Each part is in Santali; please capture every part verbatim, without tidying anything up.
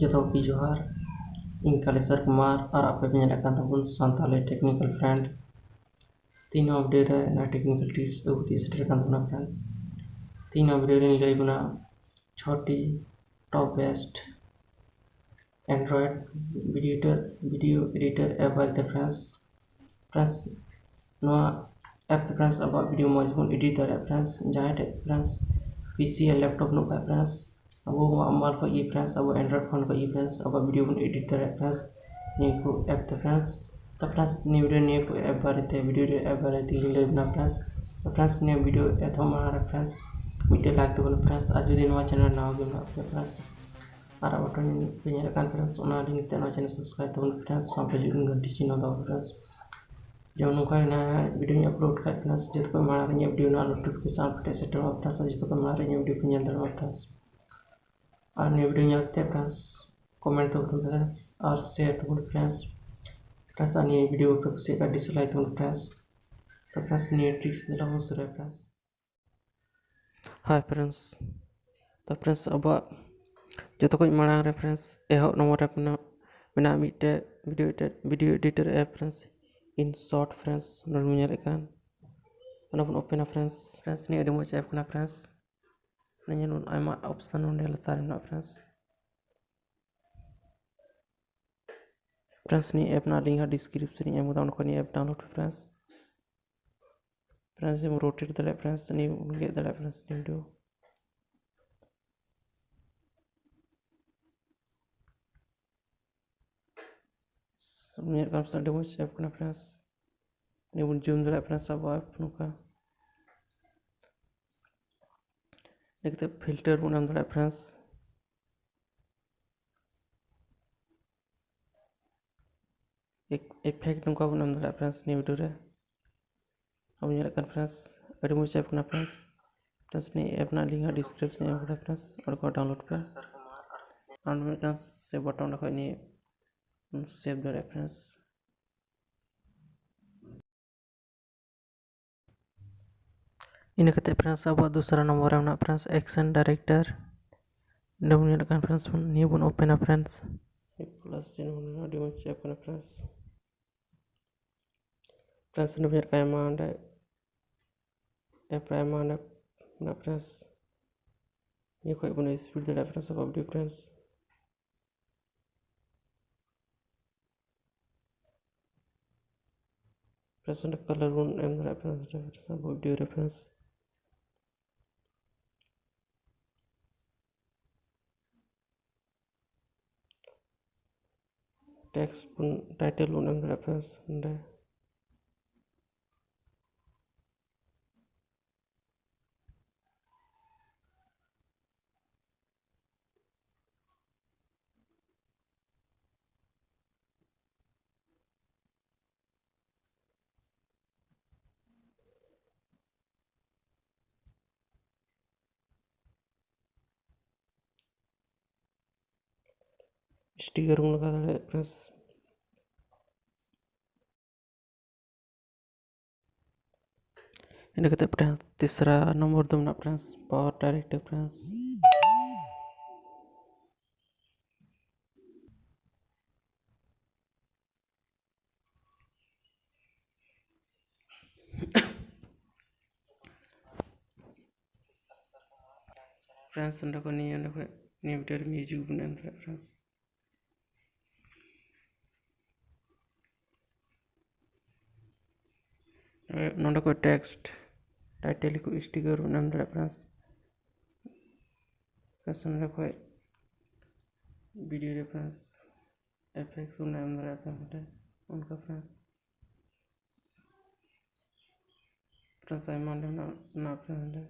ᱡᱚᱛᱚ ᱠᱚᱜᱮ ᱡᱚᱦᱟᱨ, ᱤᱧ ᱠᱟᱞᱮᱥᱚᱨ ᱠᱩᱢᱟᱨ ᱟᱨ ᱟᱯᱮ ᱯᱮ ᱧᱮᱞᱮᱫ ᱠᱟᱱ ᱛᱟᱵᱚᱱ ᱥᱟᱱᱛᱟᱞᱤ technical friend᱾ ᱛᱮᱦᱮᱧ ᱱᱚᱣᱟ video ᱨᱮ ᱱᱚᱣᱟ technical tips ᱟᱹᱜᱩ ᱠᱟᱛᱮ ᱥᱮᱴᱮᱨ ᱟᱠᱟᱱ ᱛᱟᱵᱚᱱᱟ friends᱾ ᱛᱮᱦᱮᱧ ᱱᱚᱣᱟ video ᱨᱮᱧ ᱞᱟᱹᱭ ᱟᱵᱚᱱᱟ ᱪᱷᱚᱴᱤ top best Android video editor, video editor app ᱵᱟᱨᱮᱛᱮ friends᱾ Friends, ᱱᱚᱣᱟ app ᱛᱮ friends ᱟᱵᱚᱣᱟᱜ video ᱢᱚᱡᱽ ᱵᱚᱱ edit ᱫᱟᱲᱮᱭᱟᱜᱼᱟ friends᱾ ᱡᱟᱦᱟᱸᱭ ᱴᱷᱮᱱ friends PC ᱟᱨ laptop ᱵᱟᱹᱱᱩᱜ ᱠᱷᱟᱡ friends, ᱟᱵᱚ ᱢᱟ ᱢᱟᱞ ᱠᱷᱚᱡ ᱜᱮ friends, ᱟᱵᱚ Android phone ᱠᱷᱚᱡ ᱜᱮ friends ᱟᱵᱚᱣᱟᱜ video ᱵᱚᱱ edit ᱫᱟᱲᱮᱭᱟᱜᱼᱟ friends, ᱱᱤᱭᱟᱹ ᱠᱚ app ᱛᱮ friends᱾ ᱛᱚ friends, ᱱᱤᱭᱟᱹ video ᱱᱤᱭᱟᱹ ᱠᱚ app ᱵᱟᱨᱮᱛᱮ, video app ᱵᱟᱨᱮᱛᱮ ᱜᱤᱧ ᱞᱟᱹᱭ ᱟᱵᱚᱱᱟ friends᱾ ᱛᱚ friends, ᱱᱤᱭᱟᱹ video ᱮᱛᱚᱦᱚᱵ ᱢᱟᱲᱟᱝ ᱨᱮ friends ᱢᱤᱫᱴᱮᱡ like ᱛᱟᱵᱚᱱ friends, ᱟᱨ ᱡᱩᱫᱤ ᱱᱚᱣᱟ channel ᱨᱮ ᱱᱟᱣᱟ ᱜᱮ ᱢᱮᱱᱟᱜ ᱯᱮᱭᱟ friends, ᱟᱨ button ᱯᱮ ᱧᱮᱞᱮᱫ ᱠᱟᱱ friends, ᱚᱱᱟ link ᱛᱮ ᱱᱚᱣᱟ channel subscribe ᱛᱟᱵᱚᱱ friends, ᱥᱟᱶᱛᱮ ᱡᱩᱫᱤ ᱜᱷᱚᱱᱴᱤ ᱪᱤᱱᱦᱟᱹ ᱫᱚ friends, ᱡᱮᱢᱚᱱ ᱱᱚᱝᱠᱟ ᱜᱮ ᱱᱟᱦᱟᱜ videoᱧ upload ᱠᱷᱟᱡ friends, ᱡᱚᱛᱚ ᱠᱷᱚᱱ ᱢᱟᱲᱟᱝ ᱨᱮ ᱤᱧᱟᱹᱜ video ᱨᱮᱱᱟᱜ notification ᱟᱯᱮ ᱴᱷᱮᱱ ᱥᱮᱴᱮᱨᱚᱜᱼᱟ friends, ᱟᱨ ᱡᱚᱛᱚ ᱠᱷᱚᱱ ᱢᱟᱲᱟᱝ ᱨᱮ ᱤᱧᱟᱹᱜ video ᱯᱮ ᱧᱮᱞ ᱫᱟᱲᱮᱭᱟᱜᱼᱟ friends᱾ ᱟᱨ ᱱᱤᱭᱟᱹ video ᱧᱮᱞ ᱠᱟᱛᱮ friends comment ᱛᱟᱵᱚᱱ friends, ᱟᱨ share ᱛᱟᱵᱚᱱ friends᱾ Friends, ᱟᱨ ᱱᱤᱭᱟᱹ video ᱯᱮ ᱠᱩᱥᱤᱭᱟᱜ ᱠᱷᱟᱡ dislike ᱛᱟᱵᱚᱱ friends᱾ ᱛᱚ friends, ᱱᱤᱭᱟᱹ tricks ᱫᱮᱞᱟ ᱵᱚᱱ ᱥᱩᱨᱩᱭᱟ friends᱾ Hi friends, ᱛᱚ friends, ᱟᱵᱚᱣᱟᱜ ᱡᱚᱛᱚ ᱠᱷᱚᱱ ᱢᱟᱲᱟᱝ ᱨᱮ friends, ᱮᱦᱚᱵ ᱱᱚᱢᱵᱚᱨ ᱨᱮ ᱢᱮᱱᱟᱜ, ᱢᱮᱱᱟᱜ ᱢᱤᱫᱴᱮᱡ video editor, video editor app friends, InShot friends, ᱱᱚᱰᱮ ᱵᱚᱱ ᱧᱮᱞᱮᱫ ᱠᱟᱱ, ᱚᱱᱟ ᱵᱚᱱ openᱟ friends᱾ Friends, ᱱᱤᱭᱟᱹ ᱟᱹᱰᱤ ᱢᱚᱡᱽ app ᱠᱟᱱᱟ friends᱾ ᱱᱚᱰᱮ ᱧᱮᱞ ᱵᱚᱱ, ᱟᱭᱢᱟ option ᱱᱚᱰᱮ ᱞᱟᱛᱟᱨ ᱨᱮ ᱢᱮᱱᱟᱜᱼᱟ friends᱾ Friends, ᱱᱤᱭᱟᱹ app ᱨᱮᱱᱟᱜ link ᱦᱟᱸᱜ description ᱨᱤᱧ ᱮᱢ ᱠᱟᱫᱟ, ᱚᱸᱰᱮ ᱠᱷᱚᱱ ᱱᱤᱭᱟᱹ app download ᱯᱮ friends᱾ Friends, ᱱᱤᱭᱟᱹ ᱵᱚᱱ rotate ᱫᱟᱲᱮᱭᱟᱜᱼᱟ friends, ᱱᱤᱭᱟᱹ ᱵᱚᱱ ᱜᱮᱫ ᱫᱟᱲᱮᱭᱟᱜᱼᱟ friends, ᱱᱤᱭᱟᱹ video᱾ ᱧᱮᱞ ᱠᱟᱱ ᱯᱮ ᱟᱹᱰᱤ ᱢᱚᱡᱽ app ᱠᱟᱱᱟ friends᱾ ᱱᱤᱭᱟᱹ ᱵᱚᱱ zoom ᱫᱟᱲᱮᱭᱟᱜᱼᱟ friends, ᱟᱵᱚ app ᱱᱚᱝᱠᱟ᱾ ᱱᱤᱭᱟᱹ ᱠᱟᱛᱮ filter ᱵᱚᱱ ᱮᱢ ᱫᱟᱲᱮᱭᱟᱜᱼᱟ friends᱾ ᱮᱠ-, effect ᱱᱚᱝᱠᱟ ᱵᱚᱱ ᱮᱢ ᱫᱟᱲᱮᱭᱟᱜᱼᱟ friends ᱱᱤᱭᱟᱹ video ᱨᱮ᱾ ᱟᱵᱚ ᱧᱮᱞᱮᱫ ᱠᱟᱱ friends, ᱟᱹᱰᱤ ᱢᱚᱡᱽ app ᱠᱟᱱᱟ friends᱾ Friends, ᱱᱤᱭᱟᱹ app ᱨᱮᱱᱟᱜ link ᱦᱟᱸᱜ description ᱨᱮ ᱮᱢ ᱠᱟᱫᱟ friends, ᱚᱸᱰᱮ ᱠᱷᱚᱱ download ᱯᱮ᱾ ᱟᱨ ᱢᱤᱫᱴᱟᱝ save button, ᱚᱸᱰᱮ ᱠᱷᱚᱱ ᱱᱤᱭᱟᱹ save ᱫᱟᱲᱮᱭᱟᱜᱼᱟ friends᱾ ᱤᱱᱟᱹ ᱠᱟᱛᱮ friends, ᱟᱵᱚᱣᱟᱜ ᱫᱚᱥᱨᱟ ᱱᱚᱢᱵᱚᱨ ᱨᱮ ᱢᱮᱱᱟᱜᱼᱟ friends, action director᱾ ᱚᱸᱰᱮ ᱵᱚᱱ ᱧᱮᱞᱮᱫ ᱠᱟᱱ friends, ᱵᱚᱱ, ᱱᱤᱭᱟᱹ ᱵᱚᱱ open-ᱟ friends᱾ Plus ᱪᱤᱱᱦᱟᱹ ᱵᱚᱱ ᱧᱮᱞᱟ, ᱟᱹᱰᱤ ᱢᱚᱡᱽ ᱪᱮᱫ ᱠᱟᱱᱟ friends᱾ Friends, ᱚᱸᱰᱮ ᱵᱚᱱ ᱧᱮᱞᱮᱫ ᱠᱟᱱ ᱟᱭᱢᱟ ᱚᱸᱰᱮ app ᱨᱮ ᱟᱭᱢᱟ ᱚᱸᱰᱮ ᱢᱮᱱᱟᱜᱼᱟ friends᱾ ᱱᱤᱭᱟᱹ ᱠᱷᱚᱡ ᱵᱚᱱ speed ᱫᱟᱲᱮᱭᱟᱜᱼᱟ friends, ᱟᱵᱚ video friends᱾ Friends, ᱚᱸᱰᱮ color ᱵᱚᱱ ᱮᱢ ᱫᱟᱲᱮᱭᱟᱜᱼᱟ friends, ᱚᱸᱰᱮ friends, ᱟᱵᱚ video ᱨᱮ friends᱾ Text ᱵᱚᱱ, title ᱵᱚᱱ ᱮᱢ ᱫᱟᱲᱮᱭᱟᱜᱼᱟ friends ᱱᱚᱰᱮ᱾ Sticker ᱵᱚᱱ ᱞᱟᱜᱟᱣ ᱫᱟᱲᱮᱭᱟᱜᱼᱟ friends᱾ ᱤᱱᱟᱹ ᱠᱟᱛᱮ friends, ᱛᱤᱥᱨᱟ ᱱᱚᱢᱵᱚᱨ ᱫᱚ ᱢᱮᱱᱟᱜᱼᱟ friends, power directive friends᱾ Friends, ᱚᱸᱰᱮ ᱠᱷᱚᱱ ᱱᱤᱭᱟᱹ, ᱚᱸᱰᱮ ᱠᱷᱚᱱ ᱱᱤᱭᱟᱹ video ᱨᱮ music ᱵᱚᱱ ᱮᱢ ᱫᱟᱲᱮᱭᱟᱜᱼᱟ friends᱾ ᱱᱚᱰᱮ ᱠᱷᱚᱱ text, title ᱠᱚ sticker ᱵᱚᱱ ᱮᱢ ᱫᱟᱲᱮᱭᱟᱜᱼᱟ friends᱾ Friends, ᱱᱚᱰᱮ ᱠᱷᱚᱱ video ᱨᱮ friends effects ᱵᱚᱱ ᱮᱢ ᱫᱟᱲᱮᱭᱟᱜᱼᱟ friends ᱱᱚᱰᱮ᱾ ᱚᱱᱠᱟ friends, friends ᱟᱭᱢᱟ ᱰᱷᱮᱨ ᱢᱮᱱᱟᱜᱼᱟ friends ᱱᱚᱰᱮ᱾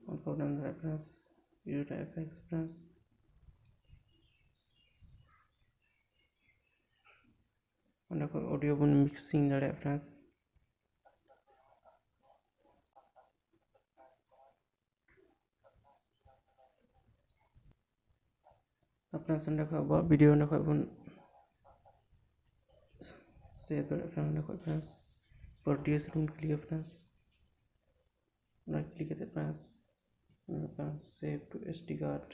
ᱚᱱᱠᱟ ᱵᱚᱱ ᱮᱢ ᱫᱟᱲᱮᱭᱟᱜᱼᱟ friends, video ᱨᱮ effects friends᱾ ᱚᱸᱰᱮ ᱠᱷᱚᱱ audio ᱵᱚᱱ mixing ᱫᱟᱲᱮᱭᱟᱜᱼᱟ friends᱾ ᱟᱨ friends, ᱚᱸᱰᱮ ᱠᱷᱚᱱ ᱟᱵᱚᱣᱟᱜ video ᱚᱸᱰᱮ ᱠᱷᱚᱱ ᱵᱚᱱ save ᱫᱟᱲᱮᱭᱟᱜᱼᱟ friends᱾ ᱚᱸᱰᱮ ᱠᱷᱚᱱ friends, produce ᱨᱮᱵᱚᱱ click ᱟ friends᱾ ᱚᱱᱟ click ᱠᱟᱛᱮ friends, ᱚᱱᱟ friends save to S D card᱾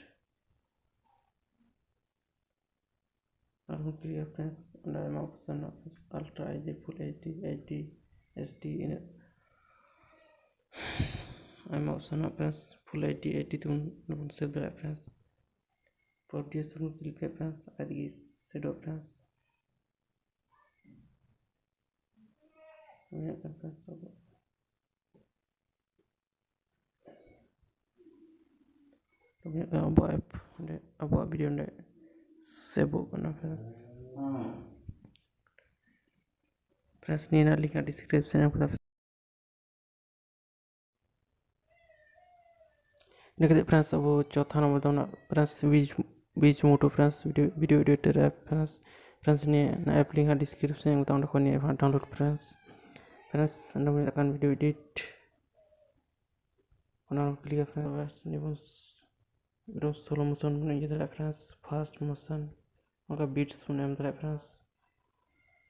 ᱟᱨᱦᱚᱸ click friends, ᱚᱸᱰᱮ ᱟᱭᱢᱟ option ᱢᱮᱱᱟᱜᱼᱟ friends, Ultra H D, Full H D, H D, S D, ᱤᱱᱟᱹᱜ ᱟᱭᱢᱟ option ᱢᱮᱱᱟᱜᱼᱟ friends᱾ Full H D, H D ᱛᱮᱵᱚᱱ, ᱵᱚᱱ save ᱫᱟᱲᱮᱭᱟᱜᱼᱟ friends᱾ Four D S ᱵᱚᱱ click ᱠᱮᱫ friends, ᱟᱡ ᱛᱮᱜᱮ ᱥᱮᱴᱚᱜᱼᱟ friends᱾ ᱧᱮᱞᱚᱜ ᱠᱟᱱ friends, ᱟᱵᱚ ᱛᱚᱵᱮ ᱟᱵᱚᱣᱟᱜ app ᱚᱸᱰᱮ, ᱟᱵᱚᱣᱟᱜ video ᱚᱸᱰᱮ saveᱚᱜ ᱠᱟᱱᱟ friends᱾ Friends, ᱱᱤᱭᱟᱹ ᱨᱮᱱᱟᱜ link ᱦᱟᱸᱜ description ᱮᱢ ᱠᱟᱫᱟ᱾ ᱤᱱᱟᱹ ᱠᱟᱛᱮ friends, ᱟᱵᱚ ᱪᱚᱛᱷᱟ ᱱᱚᱢᱵᱚᱨ ᱫᱚ ᱚᱱᱟ friends, Wiz, Wiz Moto friends, video, video editor app friends᱾ Friends, ᱱᱤᱭᱟᱹ ᱚᱱᱟ app link ᱦᱟᱸᱜ description ᱮᱢ ᱠᱟᱫᱟ, ᱚᱸᱰᱮ ᱠᱷᱚᱱ ᱱᱤᱭᱟᱹ app ᱦᱟᱸᱜ download friends᱾ Friends, ᱚᱸᱰᱮ ᱧᱮᱞᱚᱜ ᱠᱟᱱ video edit, ᱚᱱᱟ ᱵᱚᱱ clickᱟ friends᱾ ᱱᱤᱭᱟᱹ ᱵᱚᱱ ᱮᱠᱫᱚᱢ slow motion ᱵᱚᱱ ᱤᱭᱟᱹ ᱫᱟᱲᱮᱭᱟᱜᱼᱟ friends, fast motion, ᱚᱱᱠᱟ beats ᱵᱚᱱ ᱮᱢ ᱫᱟᱲᱮᱭᱟᱜᱼᱟ friends,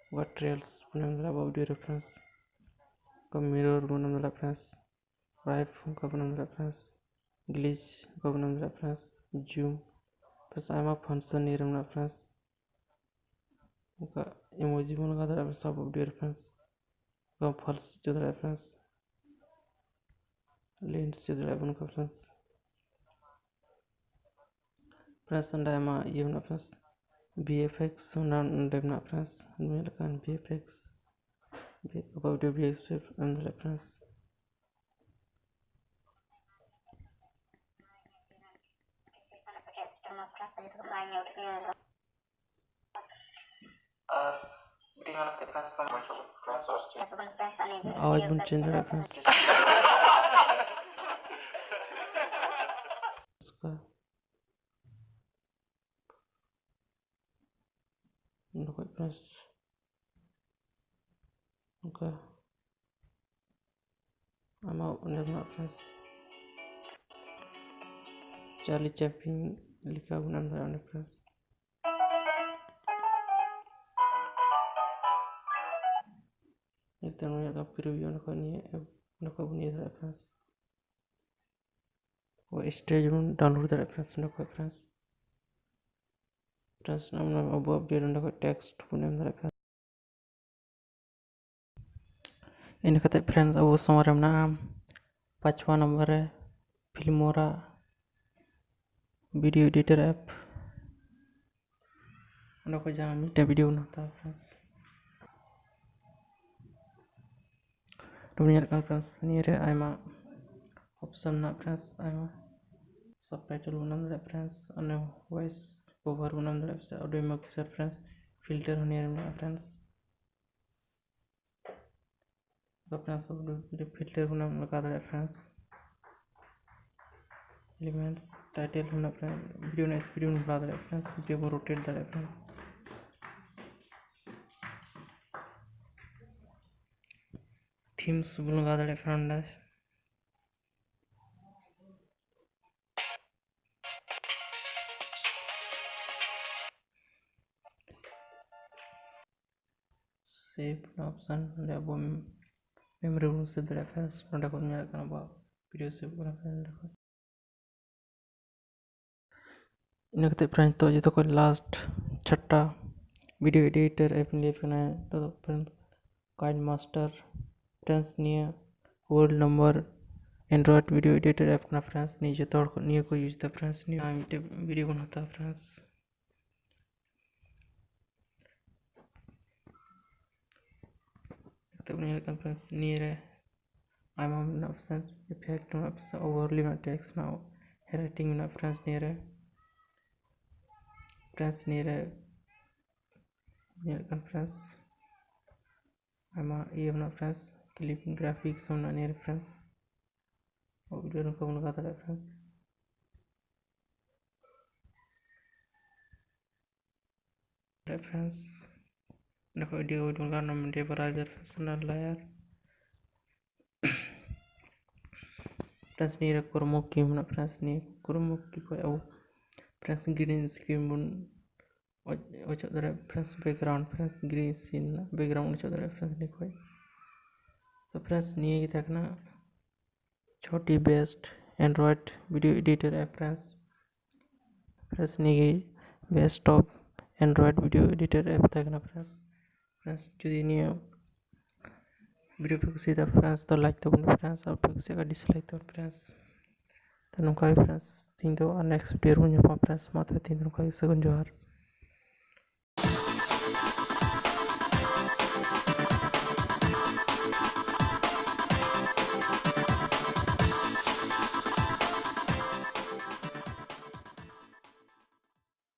ᱚᱱᱠᱟ trails ᱵᱚᱱ ᱮᱢ ᱫᱟᱲᱮᱭᱟᱜᱼᱟ ᱟᱵᱚ video ᱨᱮ friends, ᱚᱱᱠᱟ mirror ᱵᱚᱱ ᱮᱢ ᱫᱟᱲᱮᱭᱟᱜᱼᱟ friends, wipe ᱚᱱᱠᱟ ᱵᱚᱱ ᱮᱢ ᱫᱟᱲᱮᱭᱟᱜᱼᱟ friends, glitch ᱚᱱᱠᱟ ᱵᱚᱱ ᱮᱢ ᱫᱟᱲᱮᱭᱟᱜᱼᱟ friends, zoom friends, ᱟᱭᱢᱟ function ᱱᱤᱭᱟᱹ ᱨᱮ ᱢᱮᱱᱟᱜᱼᱟ friends᱾ ᱚᱱᱠᱟ emoji ᱵᱚᱱ ᱞᱟᱜᱟᱣ ᱫᱟᱲᱮᱭᱟᱜᱼᱟ ᱥᱟᱵ video ᱨᱮ friends᱾ ᱚᱱᱠᱟ false ᱦᱚᱪᱚ ᱫᱟᱲᱮᱭᱟᱜᱼᱟ friends, lens ᱦᱚᱪᱚ ᱫᱟᱲᱮᱭᱟᱜᱼᱟ ᱵᱚᱱ ᱚᱱᱠᱟ friends᱾ Friends, ᱚᱸᱰᱮ ᱟᱭᱢᱟ ᱤᱭᱟᱹ ᱢᱮᱱᱟᱜᱼᱟ friends, V F X ᱚᱱᱟ ᱚᱸᱰᱮ ᱢᱮᱱᱟᱜᱼᱟ friends, ᱧᱮᱞ ᱞᱮᱠᱷᱟᱱ V F X, ᱚᱠᱟ video V F X ᱮᱢ ᱫᱟᱲᱮᱭᱟᱜᱼᱟ friends᱾ ᱟᱨ video ᱧᱮᱞ ᱠᱟᱛᱮ friends ᱠᱚ friends ᱟᱨ ᱪᱮᱫ? ᱟᱣᱟᱡ ᱵᱚᱱ change ᱫᱟᱲᱮᱭᱟᱜᱼᱟ friends᱾ ᱚᱸᱰᱮ ᱠᱷᱚᱡ friends ᱚᱱᱠᱟ ᱟᱢᱟᱜ ᱚᱸᱰᱮ ᱢᱮᱱᱟᱜ friends, ᱪᱟᱨᱞᱤ ᱪᱟᱯᱞᱤᱱ ᱞᱮᱠᱟ ᱵᱚᱱ ᱮᱢ ᱫᱟᱲᱮᱭᱟᱜᱼᱟ ᱚᱸᱰᱮ friends᱾ ᱱᱤᱛᱚᱜ ᱱᱩᱭᱟᱜ ᱫᱚ preview ᱚᱸᱰᱮ ᱠᱷᱚᱡ ᱱᱤᱭᱟᱹ app ᱚᱸᱰᱮ ᱠᱷᱚᱡ ᱵᱚᱱ ᱤᱭᱟᱹ ᱫᱟᱲᱮᱭᱟᱜᱼᱟ friends᱾ ᱥᱴᱮᱡᱽ ᱵᱚᱱ ᱰᱟᱣᱩᱱᱞᱳᱰ ᱫᱟᱲᱮᱭᱟᱜᱼᱟ friends᱾ ᱱᱚᱸᱰᱮ ᱠᱷᱚᱱ friends, friends ᱟᱵᱚ ᱟᱯᱰᱮᱴ ᱱᱚᱸᱰᱮ ᱠᱷᱚᱱ ᱴᱮᱠᱥᱴ ᱵᱚᱱ ᱮᱢ ᱫᱟᱲᱮᱭᱟᱜᱼᱟ friends᱾ ᱤᱱᱟᱹ ᱠᱟᱛᱮ friends ᱟᱵᱚ ᱥᱟᱢᱟᱝ ᱨᱮ ᱢᱮᱱᱟᱜᱼᱟ ᱯᱟᱸᱪᱣᱟ ᱱᱟᱢᱵᱟᱨ ᱨᱮ Filmora video editor app᱾ ᱚᱸᱰᱮ ᱠᱷᱚᱱ ᱡᱟᱦᱟᱸ ᱢᱤᱫᱴᱮᱱ ᱵᱷᱤᱰᱤᱭᱳ ᱵᱚᱱ ᱦᱟᱛᱟᱣᱟ friends᱾ ᱱᱚᱰᱮ ᱧᱮᱞᱚᱜ ᱠᱟᱱᱟ friends, ᱱᱤᱭᱟᱹ ᱨᱮ ᱟᱭᱢᱟ ᱚᱯᱥᱚᱱ ᱢᱮᱱᱟᱜᱼᱟ friends, ᱟᱭᱢᱟ ᱥᱟᱵᱴᱟᱭᱴᱮᱞ ᱵᱚᱱ ᱮᱢ ᱫᱟᱲᱮᱭᱟᱜᱼᱟ friends, ᱚᱱᱮ ᱣᱚᱭᱮᱥ ᱠᱚᱵᱷᱟᱨ ᱵᱚᱱ ᱮᱢ ᱫᱟᱲᱮᱭᱟᱜᱼᱟ ᱥᱮ ᱚᱰᱤᱭᱳ ᱢᱤᱠᱥᱟᱨ friends, ᱯᱷᱤᱞᱴᱟᱨ ᱦᱚᱸ ᱱᱤᱭᱟᱹ ᱨᱮ ᱢᱮᱱᱟᱜᱼᱟ friends᱾ ᱛᱚ friends, ᱯᱷᱤᱞᱴᱟᱨ ᱵᱚᱱ ᱮᱢ ᱞᱟᱜᱟᱣ ᱫᱟᱲᱮᱭᱟᱜᱼᱟ friends᱾ ᱮᱞᱤᱢᱮᱱᱴᱥ, ᱴᱟᱭᱴᱮᱞ ᱵᱚᱱ ᱮᱢ, ᱵᱷᱤᱰᱤᱭᱳ ᱨᱮᱱᱟᱜ ᱥᱯᱤᱰ ᱵᱚᱱ ᱵᱟᱲᱦᱟᱣ ᱫᱟᱲᱮᱭᱟᱜᱼᱟ friends, ᱵᱷᱤᱰᱤᱭᱳ ᱵᱚᱱ ᱨᱳᱴᱮᱴ ᱫᱟᱲᱮᱭᱟᱜᱼᱟ friends᱾ ᱛᱷᱤᱢᱥ ᱵᱚᱱ ᱞᱟᱜᱟᱣ ᱫᱟᱲᱮᱭᱟᱜᱼᱟ friends ᱱᱚᱰᱮ᱾ ᱥᱮᱵᱷ ᱨᱮᱱᱟᱜ ᱚᱯᱥᱟᱱ, ᱱᱚᱰᱮ ᱟᱵᱚ ᱢᱮᱢᱳᱨᱤ ᱵᱚᱱ ᱥᱮᱵᱷ ᱫᱟᱲᱮᱭᱟᱜᱼᱟ friends᱾ ᱱᱚᱰᱮ ᱠᱷᱚᱱ ᱧᱮᱞᱚᱜ ᱠᱟᱱᱟ ᱟᱵᱚᱣᱟᱜ ᱵᱷᱤᱰᱤᱭᱳ ᱥᱮᱵᱷ ᱠᱟᱱᱟ friends ᱱᱚᱰᱮ ᱠᱷᱚᱱ᱾ ᱤᱱᱟᱹ ᱠᱟᱛᱮ friends, ᱛᱚ ᱡᱚᱛᱚ ᱠᱷᱚᱱ ᱞᱟᱥᱴ ᱪᱷᱟᱴᱴᱟ ᱵᱷᱤᱰᱤᱭᱳ ᱮᱰᱤᱴᱟᱨ ᱮᱯ ᱞᱟᱹᱭ ᱠᱟᱱᱟ᱾ ᱛᱚ friends, KineMaster friends, ᱱᱤᱭᱟᱹ world number android video editor app ᱠᱟᱱᱟ friends᱾ ᱱᱤᱭᱟᱹ ᱡᱚᱛᱚ ᱦᱚᱲ ᱠᱚ, ᱱᱤᱭᱟᱹ ᱠᱚ ᱤᱭᱩᱡᱽ ᱮᱫᱟ friends᱾ ᱱᱤᱭᱟᱹ ᱢᱤᱫᱴᱮᱡ ᱵᱷᱤᱰᱤᱭᱳ ᱵᱚᱱ ᱦᱟᱛᱟᱣᱟ friends᱾ ᱠᱟᱛᱮ ᱵᱚᱱ ᱧᱮᱞᱮᱫ ᱠᱟᱱ friends, ᱱᱤᱭᱟᱹ ᱨᱮ ᱟᱭᱢᱟ ᱢᱮᱱᱟᱜᱼᱟ friends, effect ᱢᱮᱱᱟᱜᱼᱟ friends, overlay ᱢᱮᱱᱟᱜᱼᱟ, text ᱢᱮᱱᱟᱜᱼᱟ, handwriting ᱢᱮᱱᱟᱜᱼᱟ friends᱾ ᱱᱤᱭᱟᱹ ᱨᱮ friends, ᱱᱤᱭᱟᱹ ᱨᱮ ᱧᱮᱞᱮᱫ ᱠᱟᱱ friends, ᱟᱭᱢᱟ ᱤᱭᱟᱹ ᱢᱮᱱᱟᱜᱼᱟ friends, clip graphics ᱦᱚᱸ ᱢᱮᱱᱟᱜᱼᱟ ᱱᱤᱭᱟᱹ ᱨᱮ friends᱾ ᱵᱷᱤᱰᱤᱭᱳ ᱱᱚᱝᱠᱟ ᱵᱚᱱ ᱞᱟᱜᱟᱣ ᱫᱟᱲᱮᱭᱟᱜᱼᱟ friends᱾ friends, ᱚᱸᱰᱮ ᱠᱷᱚᱱ ᱵᱷᱤᱰᱤᱭᱳ ᱵᱚᱱ ᱞᱟᱜᱟᱣ, media visualizer, personal layer friends᱾ ᱱᱤᱭᱟᱹ ᱨᱮ chroma key ᱢᱮᱱᱟᱜᱼᱟ friends᱾ ᱱᱤᱭᱟᱹ chroma key ᱠᱷᱚᱱ ᱟᱵᱚ friends green screen ᱵᱚᱱ ᱚᱪ-, ᱚᱪᱚᱜ ᱫᱟᱲᱮᱭᱟᱜᱼᱟ friends᱾ background friends, green screen ᱨᱮᱱᱟᱜ background ᱚᱪᱚᱜ ᱫᱟᱲᱮᱭᱟᱜᱼᱟ friends ᱱᱤᱭᱟᱹ ᱠᱷᱚᱱ᱾ ᱛᱚ friends, ᱱᱤᱭᱟᱹ ᱜᱮ ᱛᱟᱦᱮᱸ ᱠᱟᱱᱟ ᱪᱷᱚᱴᱤ best Android video editor app friends. Friends, ᱱᱤᱭᱟᱹ ᱜᱮ best of Android video editor app ᱛᱟᱦᱮᱸ ᱠᱟᱱᱟ friends. Friends, ᱡᱩᱫᱤ ᱱᱤᱭᱟᱹ video ᱯᱮ ᱠᱩᱥᱤᱭᱟᱫᱟ friends, ᱛᱚ like ᱛᱟᱵᱚᱱ ᱯᱮ friends, ᱟᱨ ᱯᱮ ᱠᱩᱥᱤᱭᱟᱜ ᱠᱷᱟᱱ dislike ᱛᱟᱵᱚᱱ ᱯᱮ friends. ᱛᱚ ᱱᱚᱝᱠᱟ ᱜᱮ friends, ᱛᱮᱦᱮᱧ ᱫᱚ ᱟᱨ next video ᱨᱮᱵᱚᱱ ᱧᱟᱯᱟᱢᱟ friends. ᱢᱟ ᱛᱚᱵᱮ ᱛᱮᱦᱮᱧ ᱫᱚ ᱱᱚᱝᱠᱟ ᱜᱮ, ᱥᱟᱹᱜᱩᱱ ᱡᱚᱦᱟᱨ᱾